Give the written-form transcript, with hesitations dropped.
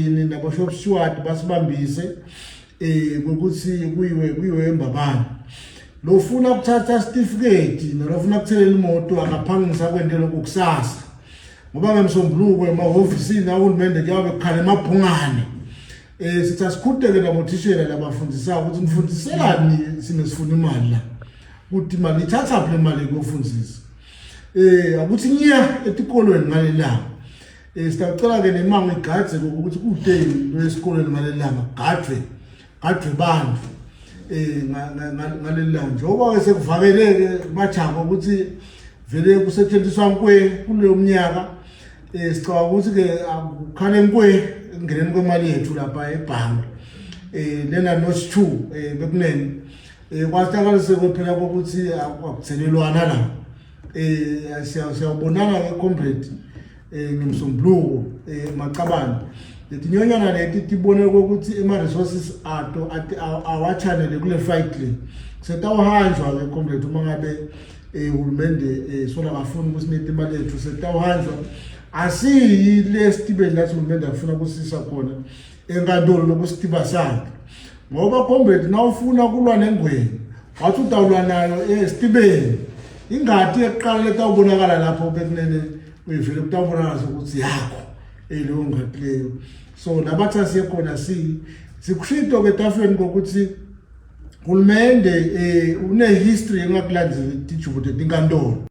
Nabo-shop steward basibambise ukuthi kuyiwe eMbabane. Lofuna ukuthatha certificate nalofuna ukuthelela imoto akaphangisa kwente lokhu kusasa, ngoba ngemsombuluko emahhovisini ahulumende kuyabe kukhala emabhungane. Sithi asikhuteke nabothishela labafundisayo ukuthi nifundiselani sinesifuna imali la, ukuthi imali ithatha phi le mali yokufundisa, ukuthi ngiya etikolweni ngalelanga. Sitacela ke nemango igadze ukuthi kudeni lwesikolweni ngalelanga, gadwe bantu ngalelanga, njengoba ke sekuvakeleke bajaba ukuthi vele kusetshenziswa nkwe kuleyo mnyaka. Sicabanga ukuthi ke akukhale nkwe ekungeneni kwemali yethu lapha ebhange, lena notch 2 bekunene kwahlakaliseke phela kokuthi akuthelelwana la. Siyawubonana ke comrade ngomsombuluko macabane. Letinyonyana leti tibone ukuthi ema-resources ato awachanele kule fight le. Setawuhanjwa ke comrade, uma ngabe uhulumende sola kafuni ukusinika imali yethu, setawuhanjwa. Asiyi le sitibeni lathi uhulumende afuna kusisa khona enkantolo lokusitiba sakhe, ngoba comrade, nawufuna kulwa nengweni, wathi utawulwa nayo esitibeni, ingadi yokuqala letawubonakala lapho bekunene uyivele kutawubonakala ukuthi yakho leyo ngadi leyo. So labathi asiye khona, sikushito ke etafuleni kokuthi hulumende une history engakulandzeli tijubo tetinkantolo.